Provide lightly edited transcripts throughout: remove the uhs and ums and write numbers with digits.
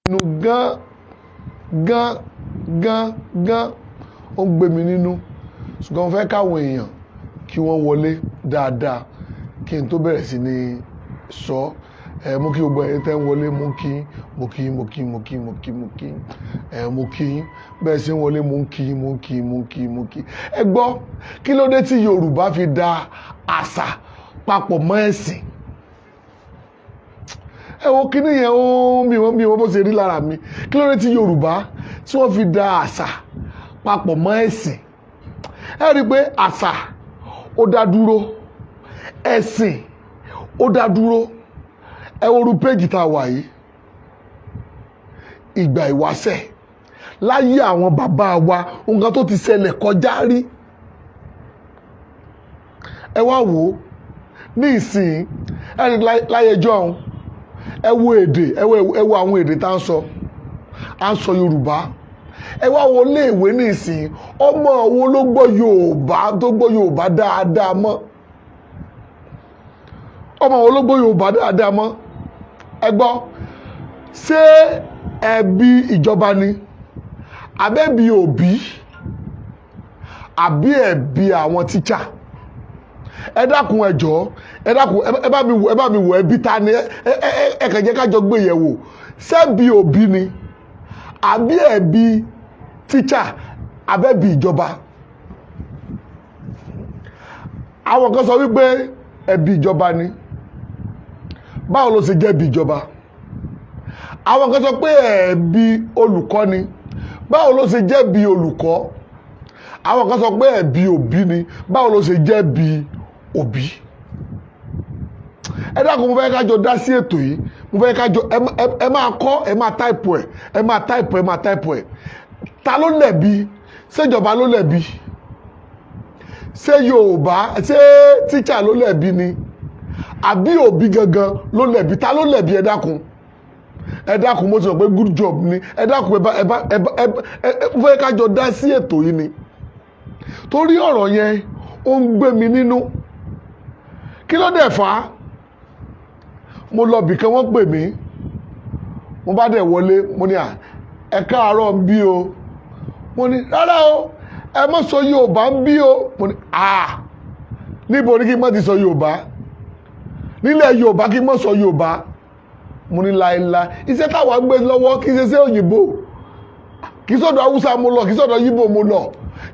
Nínú gan gan gan gan, ó ń gbé mi nínú, ṣùgbọ́n mo fẹ́ káwọn èèyàn kí wọ́n wọlé dáadáa kí n tó bẹ̀rẹ̀ sí ní sọ. Ẹ mú kí gbogbo ẹ̀yin tẹ́ ń wọlé, mú kí, mo kí, mo kí, mo kí, mo kí, mo kí ẹ, mo kí bẹ́ẹ̀ sí ń wọlé, mo kí, mo kí, mo kí, mo kí. Ẹ gbọ́, kí ló dé tí Yorùbá fi da àṣà papọ̀ mọ́ ẹ̀sìn? Ẹ wo kíní yẹn, ó mi wọ́n bó ṣe rí lára mi. Kí ló dé tí Yorùbá tí wọ́n fi da àṣà papọ̀ mọ́ ẹ̀sìn? Ẹ rí i pé àṣà ó dá dúró, ẹ̀sìn ó dá dúró. Ẹ wo irú péjì tá a wà yìí, ìgbà ìwáṣẹ̀ láyé àwọn bàbá wa, nǹkan tó ti ṣẹlẹ̀ kọjá rí. Ẹ wá wò ó ní ìsìn, ẹ rí láyé jọ́hun. Ẹ wo èdè, ẹ wo àwọn èdè tá à ń sọ, à ń sọ Yorùbá. Ẹ wá wo iléèwé ní ìsìn, ọmọ wo ló gbọ́ Yorùbá, tó gbọ́ Yorùbá dáadáa mọ́? Ọmọ wo ló gbọ́ Yorùbá dáadáa mọ́? Ẹ gbọ́, ṣé ẹ̀bi ìjọba ni, àbẹ́bí òbí, àbí ẹ̀bi àwọn tíṣà? Ẹ dákun, ẹ jọ̀ọ́, ẹ dákun, ẹ bá mi wò, ẹ bá mi wò. Ẹbí ta ni? Ẹ kàn jẹ́ ká jọ gbé yẹ̀wò. Ṣebí òbí ni, àbí ẹ̀bi tíṣà, àbẹ́bí ìjọba? Àwọn kan sọ wípé ẹ̀bi ìjọba ni. Báwo ló ṣe jẹ́ ẹ̀bi ìjọba? Àwọn kan sọ pé ẹ̀bi olùkọ́ ni. Báwo ló ṣe jẹ́ ẹ̀bi olùkọ́? Àwọn kan sọ pé ẹ̀bi òbí ni. Báwo ló ṣe jẹ́ ẹ̀bi òbí? Ẹ dákun, mo fẹ́ ká jọ dá sí ètò yìí. Mo fẹ́ ká jọ ẹ máa kọ́, ẹ máa type ẹ̀, ẹ máa type, ẹ máa type ẹ̀. Ta ló lẹ̀bi? Ṣèjọba ló lẹ̀bi? Ṣé Yorùbá, ṣé tíṣà ló lẹ̀bi ni, àbí òbí gangan ló lẹ̀bi? Ta ló lẹ̀bi? Ẹ dákun, ẹ dákun. Mo ti sọ pé good job ni. Ẹ dákun, ẹ bá ẹ bá ẹ bá ẹ ẹ mo fẹ́ ká jọ dá sí ètò yìí ni, torí ọ̀rọ̀ yẹn, ó ń gbé mi nínú. Kí ló dẹ̀ fà á? Mo lọ bìkan, wọ́n pè mí, mo bá dẹ̀ wọlé. Mo ní, "À, ẹ káàárọ̀ ń bí o." Mo ní, "Rárá o, ẹ má sọ Yorùbá ń bí o." Mo ní, "À, níbo ni kí n má ti sọ Yorùbá? Nílẹ̀ Yorùbá, kí n má sọ Yorùbá?" Mo ní, "Láéláé, iṣẹ́ táwa gbé lọ́wọ́ kì í ṣe ṣé òyìnbó. Kì í sọ̀dọ̀ Haúsá mo lọ, kì í sọ̀dọ̀ Yíbò mo lọ,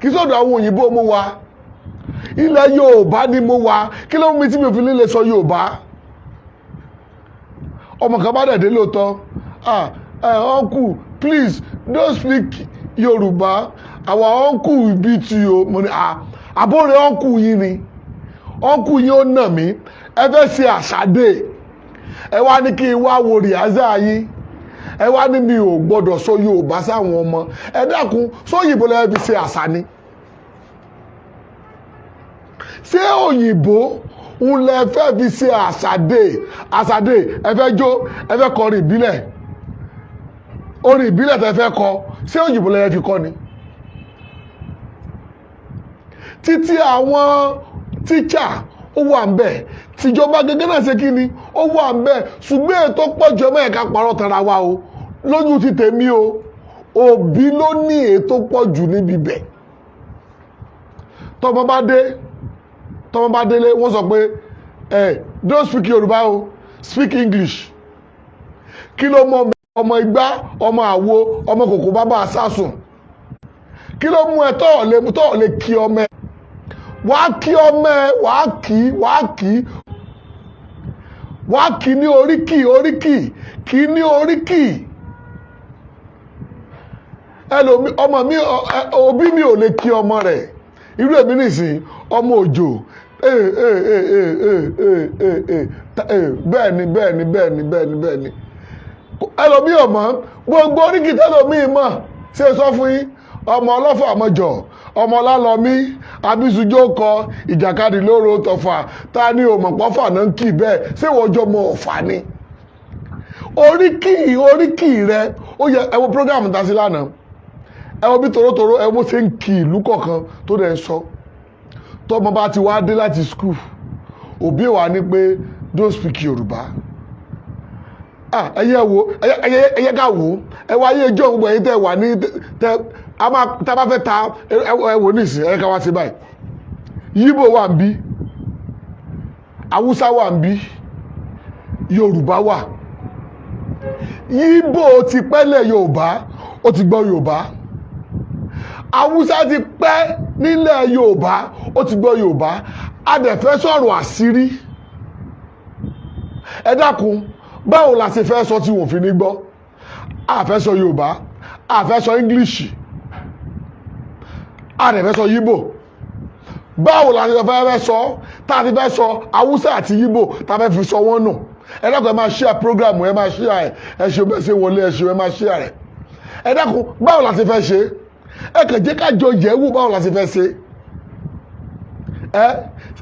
kì í sọ̀dọ̀ àwọn òyìnbó mo wà. Ilẹ̀ Yorùbá ni mo wà. Kí ló mú mi tí mi ò fi nílé sọ Yorùbá?" Ọmọ kan bá dẹ̀ dé lóòótọ́. "Ah, uncle, please don't speak Yorùbá. Our uncle will beat you o." Mo ní, "Ah, àbóre uncle yín ni? Uncle yín ó nà mí? Ẹ fẹ́ ṣe àṣàdé, ẹ wá ní kí n wá wo rehearsal yín, ẹ wá ní mi ò gbọ́dọ̀ sọ Yorùbá sáwọn ọmọ. Ẹ dákun, sóyìnbó lẹ́yìn fi ṣe àṣà ni? Ṣé òyìnbó ń lẹ fẹ́ fi ṣe àṣàdé? Àṣàdé, ẹ fẹ́ jó, ẹ fẹ́ kọrin ìbílẹ̀. Orin ìbílẹ̀ tẹ fẹ́ kọ, ṣé òyìnbó lẹ́yìn fi kọ ni?" Títí àwọn tíṣà, ó wà ń bẹ̀. Tìjọba gẹ́gẹ́ náà ṣe kí ni, ó wà ń bẹ̀. Ṣùgbọ́n ètò pọ̀jù ọmọ ẹ̀ka parọ́ tara wa o. Lójú ti tèmi o, òbí ló ní ètò pọ̀jù níbi bẹ̀. Tọmọ bá dé, tọmọ bá délé, wọ́n sọ pé, "Ẹ don't speak Yorùbá o, speak English." Kí ló mọ ọmọ igbá, ọmọ àwo, ọmọ kòkó bàbá sásùn? Kí ló mú ẹ tọ́ lè kí ọmọ ẹ? Wàá kí ọmọ ẹ, wàá kí, wàá kí, wàá kí ní oríkì, oríkì kí ní oríkì. Ẹlòmí, ọmọ mi, òbí mi ò lè kí ọmọ rẹ̀. Irú èmi nìsín, ọmọ òjò, ee ee ee ee ee ee ee ee, bẹ́ẹ̀ ni, bẹ́ẹ̀ ni, bẹ́ẹ̀ ni, bẹ́ẹ̀ ni, bẹ́ẹ̀ ni. Ẹlòmí ò mọ̀ gbogbo oríkì tẹlòmíì mọ̀. Ṣe sọ fún yín, ọmọ ọlọ́fà mọ́jọ, ọmọ ọlálọ́mí abisujó kọ ìjàkadì lóró tọfà. Ta ni ò mọ̀ pọ́fà náà ń kì bẹ́ẹ̀? Ṣé ìwọ ọjọ́ mọ ọ̀fà ni? Oríkì, oríkì rẹ ó yẹ. Ẹ wo program ta sí lánàá, ẹ wo bí torótoró, ẹ wo bó ṣe ń kì ìlú kọ̀ọ̀kan tó dẹ̀ ń sọ. Tọmọ bá ti wá dé láti school, òbí wa ní pé, "Don't speak Yorùbá." Ah, ẹyẹ wo, ẹyẹ ẹyẹ ká wò ó. Ẹ wá ayé ẹjọ́, gbogbo ẹ̀yin tẹ́ wà ní tẹ a máa tá a bá fẹ́ ta. Ẹ wò nísìn, ẹ ká wá sí báyìí. Yíbò wà ń bí, Haúsá wà ń bí, Yorùbá wà. Yíbò ti pẹ́lẹ̀ Yorùbá, ó ti gbọ́ Yorùbá. Haúsá ti pẹ́ nílẹ̀ Yorùbá, ó ti gbọ́ Yorùbá. A dẹ̀ fẹ́ sọ̀rọ̀ àṣírí. Ẹ dákun, báwo la ṣe fẹ́ sọ tí wọ́n fi ní gbọ́? A fẹ́ sọ Yorùbá, a fẹ́ sọ English, a dẹ̀ fẹ́ sọ Yíbò. Báwo la ṣe fẹ́ sọ tá a ti fẹ́ sọ Haúsá àti Yíbò tá a fẹ́ fi sọ wọ́n nù? Ẹ dákun, ẹ máa share program, ẹ máa share ẹ. Ẹ ṣe bẹ́ẹ̀ ṣe wọlé, ẹ ṣe, ẹ máa share rẹ̀. Ẹ dákun, báwo la ṣe fẹ́ ṣe? Ẹ kàn jẹ́ ká jọ yẹ̀ wò, báwo la ṣe fẹ́ ṣe?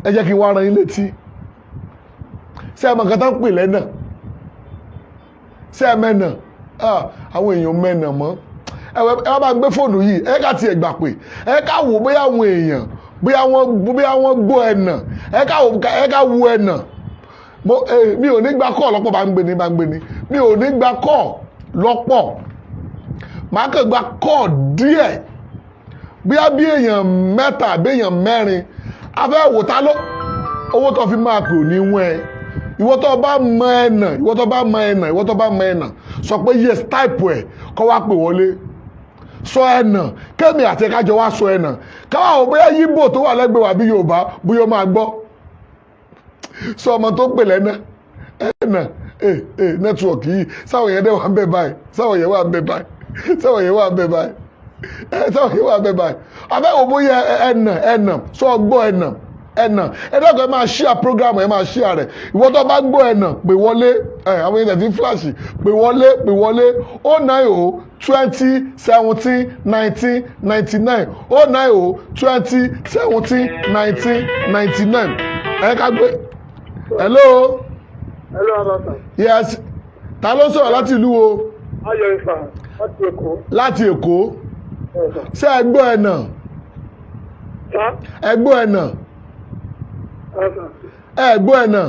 Ẹ jẹ́ kí n wá ran yín létí. Ṣé ẹ mọ̀ nǹkan tó ń pè lẹ́nà? Ṣé ẹ mẹ́nà? Àwọn èèyàn mẹ́nà mọ́. Ẹ wá bá gbé fóònù yìí, ẹ ká tiẹ̀ gbà pé ẹ ká wò bóyá àwọn èèyàn, bóyá wọ́n gbọ́ ẹ̀nà. Ẹ ká wò, ẹ ká wo ẹ̀nà. Mo mi ò ní gba call lọ́pọ̀. Bá ń gbé ní, bá ń gbé ní, mi ò ní gba call lọ́pọ̀. Màá kàn gba call díẹ̀, bóyá bí èèyàn mẹ́ta àbí èèyàn mẹ́rin. A fẹ́ wò ta ló owó tó fi máa pè ò ní wọ́n ẹ. Ìwọ tó bá mọ ẹ̀nà, ìwọ tó bá mọ ẹ̀nà, ìwọ tó bá mọ ẹ̀nà, sọ pé yes, type ẹ̀ kọ́ wá pè wọlé. Sọ ẹ̀nà, kémi àti ẹ̀kájọ wá sọ ẹ̀nà, káwá wò bóyá Yíbò tó wà lẹ́gbẹ̀ẹ́ wa bí Yorùbá, bóyá ó máa gbọ́. Sọ ọmọ tó pè lẹ́nà ẹ̀nà. Ẹ̀ ẹ̀ network yìí, sáwọn yẹn dẹ̀ wà ń bẹ̀ báyìí, sáwọn yẹn wà ń bẹ̀ báyìí, sáwọn yẹn wà ń bẹ̀ báyìí, ẹ̀ sáwọn yẹn wà ń bẹ̀ báyìí. Abẹ́wò bóyá ẹ̀nà, ẹ̀nà, sọ gbọ́ ẹ̀nà, ẹ̀nà. Ẹ dákun, ẹ máa share program, ẹ máa share rẹ̀. Ìwọ tó bá gbọ́ ẹ̀nà, pè wọlé. Ẹ àwọn èèyàn ti flash. Pè wọlé, pè wọlé: 090 20 17 19 99, 090 20 17 19 99. Ẹ ká gbé. Hello. Hello, Abasa. Yes, ta ló sọ̀rọ̀ láti ìlú wo? Ayọ̀ Ifá láti Èkó. Láti Èkó. Yes, sir. Ṣé ẹ gbọ́ ẹ̀nà? Sir? Ẹ gbọ́ ẹ̀nà? Yes, sir. Ẹ gbọ́ ẹ̀nà?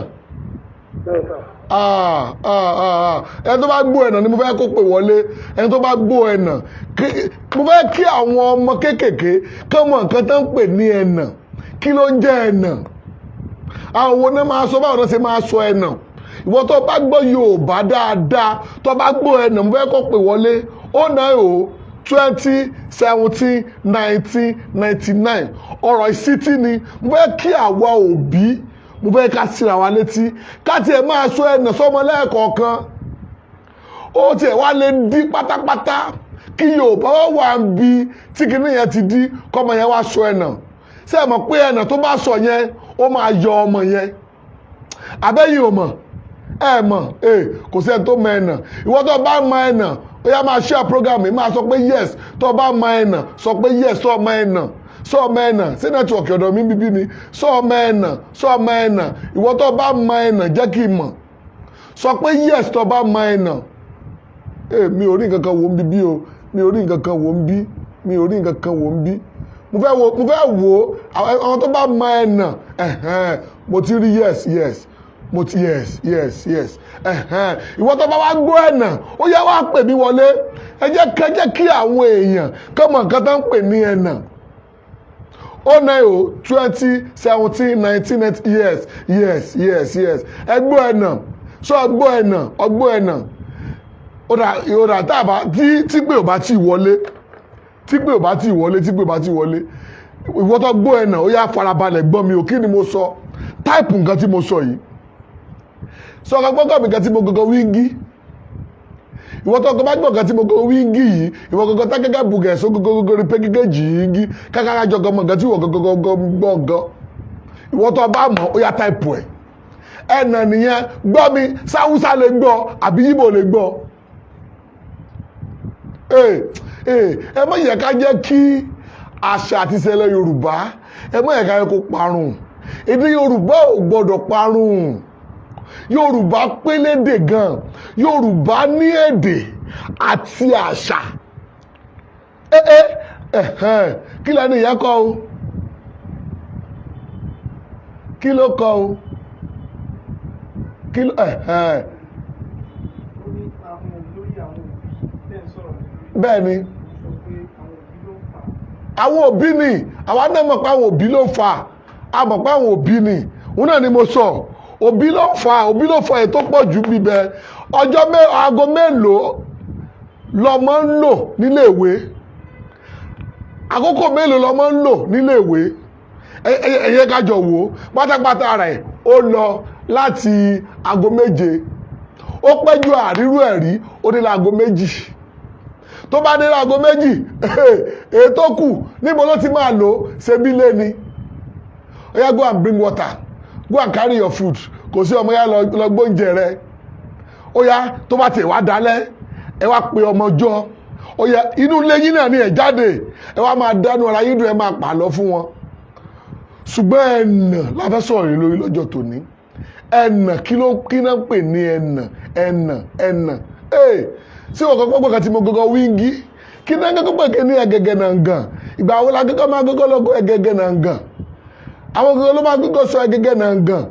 Yes, sir. Ah, ah, ah, ah. Ẹni tó bá gbọ́ ẹ̀nà ni mo fẹ́ kó pè wọlé. Ẹni tó bá gbọ́ ẹ̀nà, mo fẹ́ kí àwọn ọmọ kéékèèké kán mọ nǹkan tó ń pè ní ẹ̀nà. Kí ló ń jẹ́ ẹ̀nà? Àwọn wo náà máa sọ? Báwo náà ṣe máa sọ ẹ̀nà? Ìwọ tó bá gbọ́ Yorùbá dáadáa, tó bá gbọ́ ẹ̀nà, mo fẹ́ kó pè wọlé: 090 20 17 19 99. Ọ̀rọ̀ ìsítí ni mo fẹ́ kí àwa òbí, mo fẹ́ ká síra wa létí, ká tiẹ̀ máa sọ ẹ̀nà sọ́mọ lẹ́ẹ̀kọ̀ọ̀kan. Ó tiẹ̀ wá lè dí pátápátá, kí Yorùbá wá wà ń bi tí kinní yẹn ti dí, kọ́mọ yẹn wá sọ ẹ̀nà. Ṣé ẹ mọ̀ pé ẹ̀nà tó bá sọ yẹn, ó máa yọ ọmọ yẹn? Àbẹ́yìn ò mọ̀? Ẹ mọ̀ ẹ, kò sẹ́ni tó mọ ẹ̀nà. Ìwọ tó bá mọ ẹ̀nà, ó yá, máa share program yìí, máa sọ pé yes. Tó bá mọ ẹ̀nà, sọ pé yes. Sọ ọmọ ẹ̀nà, sọ ọmọ ẹ̀nà. Sí network ọ̀dọ̀ mi bíbí ni? Sọ ọmọ ẹ̀nà, sọ ọmọ ẹ̀nà. Ìwọ tó bá mọ ẹ̀nà, jẹ́ kí n mọ̀. Sọ pé yes tó bá mọ ẹ̀nà. Ẹ mi ò rí nǹkan kan wò ń bíbí o. Mi ò rí nǹkan kan wò ń bí. Mi ò rí nǹkan kan wò ń bí. Mo fẹ́ wo, mo fẹ́ wo àwọn tó bá mọ ẹ̀nà. Ẹ̀hẹ́n, mo ti rí yes, yes, mo ti yes, yes, yes. Ẹ̀hẹ́n, ìwọ tó bá wá gbọ́ ẹ̀nà, ó yá, wá pè mí wọlé. Ẹ jẹ́ kẹ́ jẹ́ kí àwọn èèyàn kọ́ mọ̀ nǹkan tó ń pè ní ẹ̀nà. 090 20 17 19 90. Yes, yes, yes, yes. Ẹ gbọ́ ẹ̀nà? Sọ gbọ́ ẹ̀nà? Ọgbọ́ ẹ̀nà? Ó dà, ó dà. Tá a bá tí pé ò bá tí wọlé, tí pé ò bá tí wọlé, tí pé ò bá tí wọlé, ìwọ tó gbọ́ ẹ̀nà, ó yá, farabalẹ̀ gbọ́ mi ò. Kí ni mo sọ? Type nǹkan tí mo sọ yìí. Sọ ọkọ gbọ́ngàn mi nǹkan tí mo gangan wíńgí. Ìwọ tó bá gbọ́ nǹkan tí mo gangan wíńgí yìí, ìwọ gangan tá gẹ́gẹ́ bùgẹ̀ só gangan rí pé gẹ́gẹ́ jì í gí kákáká jọ gan mọ̀ nǹkan tí ìwọ gangan gbọ́ gan. Ìwọ tó bá mọ̀, ó yá, type ẹ̀. Ẹ̀nà nìyẹn. Gbọ́ mi, sáwúsá lè gbọ́ àbí Yíbò lè gbọ́. Ee ee, ẹ má yẹ ká jẹ́ kí àṣà àti ìṣẹ̀lẹ̀ Yorùbá, ẹ má yẹ ká yẹ kó parun. Èdè Yorùbá ò gbọ́dọ̀ parun. Yorùbá pélédè gan. Yorùbá ní èdè àti àṣà. Ẹ ẹ ẹhẹn, kí lẹni ìyẹn kọ o? Kí ló kọ o? Kí ló ẹhẹn? Ó ní Àwọn lórí àwọn òbí tẹ́ ń sọ̀rọ̀ lé lórí. Bẹ́ẹ̀ ni. Sọ pé àwọn òbí ló ń fà á. Àwọn òbí ni. Àwa náà mọ̀ pé àwọn òbí ló fà á. A mọ̀ pé àwọn òbí ni. Òun náà ni mo sọ, òbí ló fà á, òbí ló fà ètò pọ̀ jù bíbẹ. Ọjọ́ aago mélòó lọmọ ń lò níléèwé? Àkókò mélòó lọmọ ń lò níléèwé? Ẹ yẹ ká jọ wò ó. Pátápátá rẹ̀, ó lọ láti aago 7, ó pẹ́ ju àrírú ẹ̀ rí, ó dé láago 2. Tó bá dé láago 2, èyí tó kù níbo ló ti máa lò ó? Ṣebí lé ni. Ó yá, go and bring water, go and carry your food. Kò sí ọmọ yá lọ gbóúnjẹ rẹ. Ó yá, tó bá tiẹ̀ wá dálẹ́, ẹ wá pe ọmọ jọ. Ó yá, inú ilé yín náà ni, ẹ jáde, ẹ wá máa dánú ara yín dùn, ẹ máa pàlọ́ fún wọn. Ṣùgbọ́n ẹ̀nà la fẹ́ sọ̀rọ̀ yìí lórí lọ́jọ́ tòní. Ẹ̀nà, kí ló kí náà ń pè ní ẹ̀nà? Ẹ̀nà, ẹ̀nà, ee, sí wọn kọ́kọ́ gbọ́dọ̀ tí mo gọ́gọ́ wíńgí. Kí náà gọ́gọ́ pè ní ẹ̀gẹ̀gẹ̀ náà gàn? Ìgbà wo la gọ́gọ́ máa gọ́gọ́ lọ́gọ́ ẹ̀gẹ̀gẹ̀ náà gàn? Àwọn gọ́gọ́ ló máa gọ́gọ́ sọ ẹ̀gẹ̀gẹ̀ náà gàn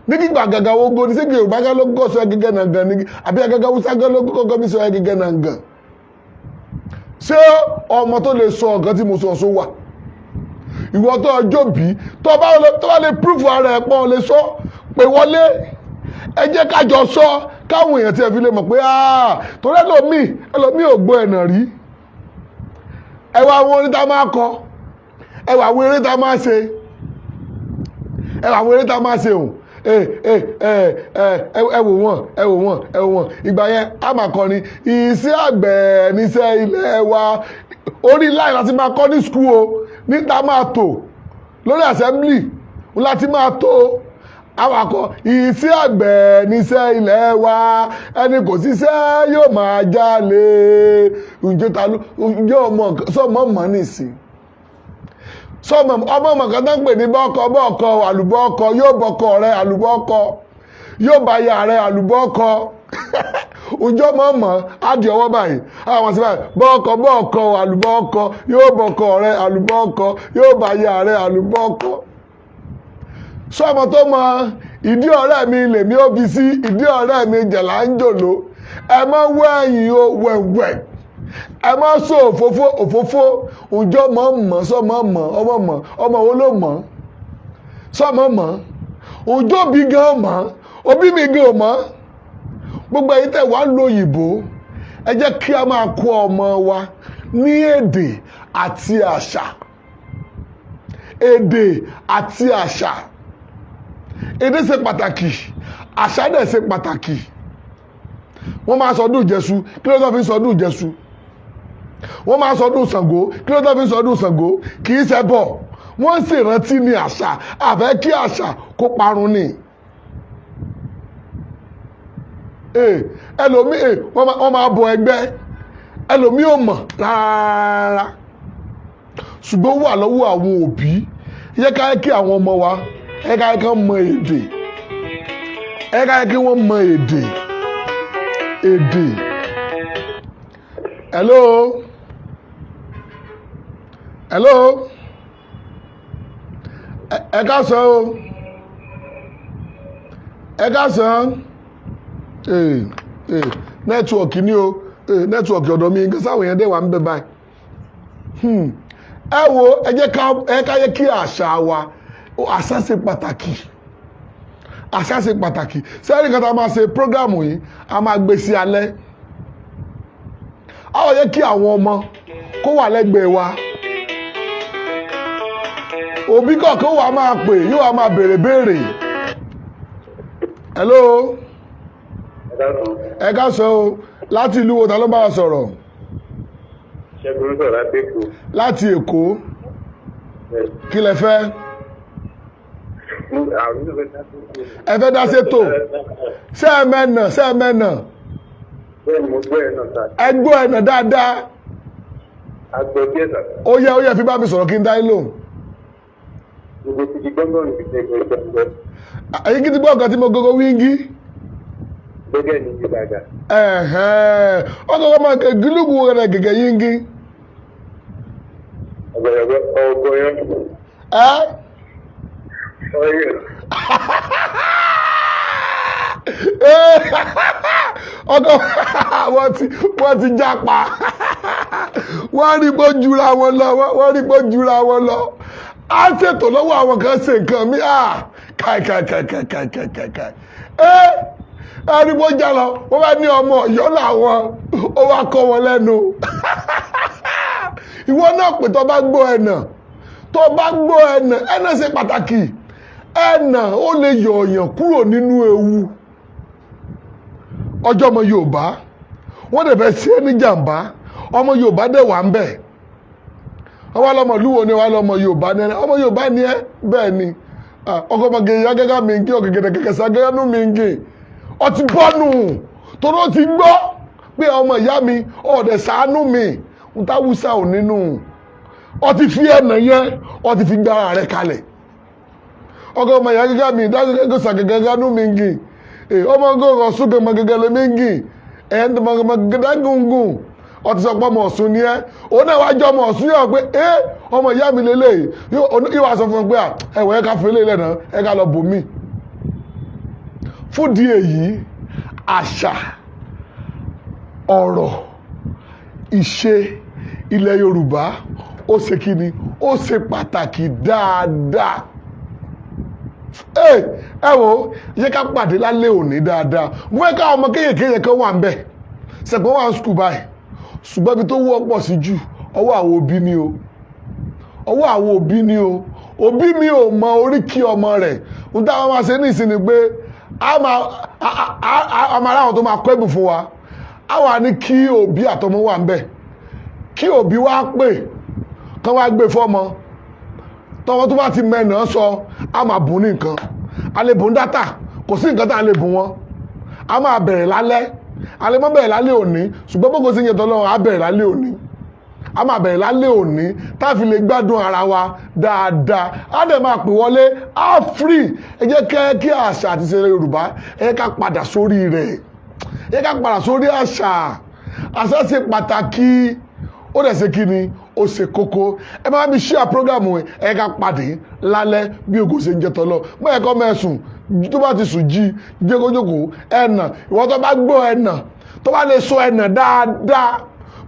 ní kígbà gàgà wo go ní sẹ́gi Yorùbá gán ló gọ́gọ́ sọ ẹ̀gẹ̀gẹ̀ náà gàn ní, àbí ẹ̀gẹ̀gẹ̀ Haúsá gán ló gọ́gọ́ bí sọ ẹ̀gẹ̀gẹ̀ náà gàn? Ṣé ọmọ tó lè sọ ọ̀gán tí mo sọ sọ wà? Ìwọ tó ọjọ́ bí tó bá lè proof ara ẹ̀ pọ́n lè sọ pé wọlé, ẹ jẹ́ ká jọ sọ, káwọn èèyàn tí ẹ fi lè mọ̀ pé torí ẹlòmíì ò gbọ́ ẹ̀nà rí. Ẹ wá àwọn orin tá a máa kọ, ẹ wá àwọn eré tá a máa ṣe, ẹ wá àwọn eré tá a máa ṣe òun. Ẹ ẹ ẹ ẹ ẹ wò wọ́n, ẹ wò wọ́n, ẹ wò wọ́n. Ìgbà yẹn a máa kọrin iṣẹ́ àgbẹ̀ níṣẹ́ ilé wa. Orí láì láti máa kọ́ ní school o, níta máa tò lórí assembly láti máa tó awakọ̀. Iṣẹ́ àgbẹ̀ níṣẹ́ ilẹ̀ wa, ẹni kò ṣiṣẹ́ yóò máa jalè. Ǹjẹ́ ta ló ǹjẹ́ ọmọ sọmọ mọ̀ nísìn sọmọ ọmọ mọ̀ kan tó ń pè ní bọ́kọ bọ́ọ̀kọ àlùbọ́ọ̀kọ yóò bọ́kọ rẹ, àlùbọ́ọ̀kọ yóò bá ya rẹ, àlùbọ́ọ̀kọ. Ǹjọ́ mọ̀ mọ̀ á di ọwọ́ báyìí, àwọn sì báyìí, bọ́ọ̀kọ bọ́ọ̀kọ àlùbọ́ọ̀kọ yóò bọ́kọ rẹ, àlùbọ́ọ̀kọ yóò bá ya rẹ, àlùbọ́ọ̀kọ. Sọmọ tó mọ ìdí ọ̀rẹ́ mi lèmi ó fi sí ìdí ọ̀rẹ́ mi jẹ̀lá ń jòló. Ẹ má wẹ̀yìn o wẹ̀wẹ̀, ẹ má sọ òfófó òfófó. Ǹjọ́ mọ̀ mọ̀ sọmọ mọ̀? Ọmọ mọ̀? Ọmọ wo ló mọ̀? Sọmọ mọ̀? Ǹjọ́ bí gan mọ̀? Òbí mi gan mọ̀. Gbogbo ẹ̀yin tẹ́ wàá lo òyìnbó, ẹ jẹ́ kí a máa kó ọmọ wa ní èdè àti àṣà, èdè àti àṣà. Èdè ṣe pàtàkì, àṣà dẹ̀ ṣe pàtàkì. Wọ́n máa sọdún Ìjẹṣu, kí ló tó fi ń sọdún Ìjẹṣu? Wọ́n máa sọdún Ṣàngó, kí ló tó fi ń sọdún Ṣàngó? Kì í ṣe bọ̀, wọ́n sì rántí ní àṣà. Àfẹ́ kí àṣà kó parun ni. Ẹlòmíì, wọ́n máa bọ ẹgbẹ́, ẹlòmíì ò mọ̀ rárá, ṣùgbọ́n ó wà lọ́wọ́ àwọn òbí. Yẹ ká kí àwọn ọmọ wa, ẹ ká kí wọ́n mọ èdè, ẹ ká kí wọ́n mọ èdè, èdè. Hello, hello, ẹ ká sọ o, ẹ ká sọ. Ee ee, network ni o. Ee, network ọ̀dọ̀ mi nǹkan sáwọn èèyàn dẹ̀ wà ń bẹ báyìí. Ẹ wo, ẹ jẹ́ ká ẹ ká yẹ kí àṣà wa, àṣà ṣe pàtàkì, àṣà ṣe pàtàkì. Sẹ́yìn kan tá a máa ṣe program yìí, a máa gbé sí alẹ́. A ó yẹ kí àwọn ọmọ kó wà lẹ́gbẹ̀ẹ́ wa. Òbí kọ̀ọ̀kan wà máa pè, yóò wá máa béèrè béèrè. Hello. Ẹ ká sọ o. Láti ìlú wo? Ta ló bá wa sọ̀rọ̀? Ṣẹ́gun sọ̀rọ̀ láti Èkó. Láti Èkó. Kí lẹ fẹ́? Ẹ fẹ́ dá sétò. Ṣé ẹ mẹ́nà? Ṣé ẹ mẹ́nà? Bẹ́ẹ̀ni, mo gbọ́ ẹ̀ náà sà. Ẹ gbọ́ ẹ̀nà dáadáa. A gbọ́ díẹ̀ sà. Ó yẹ, ó yẹ, fi bá mi sọ̀rọ̀ kí n dá yín lóhùn. Gbogbo ti di gbọ́ngàn ní ìgbẹ́ gbọ́. Èyí kí ti gbọ́ nǹkan tí mo gogo wíńgí. Gbẹ́gẹ́ ní ìgbà dà. Ẹ̀hẹ́n, ó kọ́kọ́ máa kẹ́ gílùkù rẹ̀ gẹ̀gẹ̀ yíngí. Ọ̀gọ̀yọ̀ ọ̀gọ̀yọ̀. Ẹ́. Ọ̀yọ̀. Ọkọ wọ́n ti jápa. Wọ́n rí bó jura wọn lọ, wọ́n rí bó jura wọn lọ. Á ṣètò lọ́wọ́ àwọn kan ṣe nǹkan mi. Ah, káì káì káì káì káì káì káì káì. Ẹ ẹ rí bó já lọ. Wọ́n bá ní ọmọ Ọ̀yọ́ làwọn, ó wá kọ́ wọn lẹ́nu. Ìwọ náà pè, tó bá gbọ́ ẹ̀nà, tó bá gbọ́ ẹ̀nà, ẹ̀nà ṣe pàtàkì. Ẹ̀nà ó lè yọ̀ọ̀yàn kúrò nínú ewu. Ọjọ́ ọmọ Yorùbá, wọ́n dẹ̀ fẹ́ ṣe é ní jàǹbá. Ọmọ Yorùbá dẹ̀ wà ń bẹ̀. Wọ́n wá lọ́mọ lúwo ni, wọ́n wá lọ́mọ Yorùbá ni ẹ. Ọmọ Yorùbá ni ẹ. Bẹ́ẹ̀ ni ọkọ̀ ọmọge ya gẹ́gẹ́ mi ń gé ọ̀gẹ̀gẹ̀dẹ̀ kẹ̀kẹ́ sá gẹ́gẹ́ nú mi ń gé. Ọtí bọ́nù torí ó ti gbọ́ pé ọmọ ìyá mi ọ̀dẹ̀ ṣàánú mi ń táwùsà ò nínú. Ọtí fi ẹ̀nà yẹn, ọtí fi gbára rẹ̀ kalẹ̀. Ọkọ̀ ọmọ ìyá gẹ́gẹ́ mi dágẹ́gẹ́ sàgẹ́gẹ́ nú mi ń gé ọmọ gọ́gọ́ sókè ọmọ gẹ́gẹ́ lé mi ń gé ẹ̀ ń tọ́ gẹ́gẹ́. Ọtí sọ pé ọmọ Ọ̀ṣun ni ẹ́. Òun náà wá jọ ọmọ Ọ̀ṣun yóò pé ẹ ọmọ ìyá mi lélẹ́yìí. Yóò wá sọ fún un pé ẹ̀wọ̀ ẹ ká fi eléyìí lẹ́nà, ẹ ká lọ bò mí. Fúdi èyí, àṣà, ọ̀rọ̀, ìṣe ilẹ̀ Yorùbá, ó ṣe kí ni, ó ṣe pàtàkì dáadáa. Ẹ wo, yẹ ká pàdé lálẹ́ òní dáadáa. Mo fẹ́ ká ọmọ kéèkéé yẹn kan wà ń bẹ̀ sẹ̀pọ̀ wà ń school báyìí, ṣùgbọ́n ibi tó wọ́pọ̀ sí jù, ọwọ́ àwọn òbí ni o, ọwọ́ àwọn òbí ni o. Òbí mi ò mọ oríkì ọmọ rẹ̀. N táwọn máa ṣe ní ìsinmi pé a máa ráwọn tó máa kọ́ ẹ̀bùn fún wa, a wà ní kí òbí àtọmọ wà ń bẹ̀, kí òbí wá pè kán wá gbé fọ́mọ. Tọmọ tó bá ti mẹ́nà sọ, a máa bùn ní nǹkan. A lè bùn data, kò sí nǹkan tá a lè bùn wọn. A máa bẹ̀rẹ̀ lálẹ́, a lè mọ́ bẹ̀rẹ̀ lálẹ́ òní, ṣùgbọ́n bó kò sí yẹn tọ́lọ́run, á bẹ̀rẹ̀ lálẹ́ òní. A máa bẹ̀rẹ̀ lálẹ́ òní tá a fi lè gbádùn ara wa dáadáa. Á dẹ̀ máa pè wọlé, á free. Ẹ jẹ́ kẹ́ kí àṣà àti ìṣẹ̀lẹ̀ Yorùbá, ẹ jẹ́ ká padà sórí rẹ̀, ẹ jẹ́ ká padà sórí àṣà. Àṣà ṣe pàtàkì, ó dẹ̀ ṣe kí ni, ó ṣe kókó. Ẹ máa bí share program. Ẹ ká pàdé lálẹ́ bí ògo ṣe ń jẹ tọ́lọ́ mọ́. Ẹ̀kọ́ mẹ́sùn tó bá ti sùn jí jókòjókòó. Ẹ̀nà ìwọ tó bá gbọ́ ẹ̀nà, tó bá lè sọ ẹ̀nà dáadáa,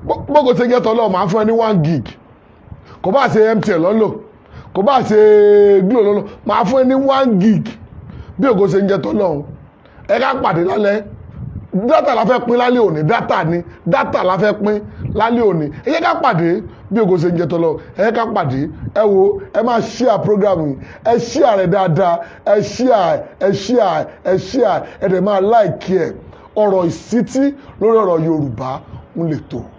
bógo ṣe jẹ́ tọ́lọ́, máa fún ẹ ní 1 gig. Kò bá ṣe MTN lọ́lọ́, kò bá ṣe Glo lọ́lọ́, máa fún ẹ ní 1 gig bí ògo ṣe ń jẹ́ tọ́lọ́. Ẹ ká pàdé lálẹ́. Data la fẹ́ pín lálẹ́ òní, data ni, data la fẹ́ pín lálẹ́ òní. Ẹ jẹ́ ká pàdé bí ògo ṣe ń jẹ́ tọ́lọ́. Ẹ jẹ́ ká pàdé. Ẹ wo, ẹ máa share program yìí, ẹ share rẹ̀ dáadáa, ẹ share, ẹ share, ẹ share, ẹ dẹ̀ máa like ẹ. Ọ̀rọ̀ ìsítí lórí ọ̀rọ̀ Yorùbá ń lè tó.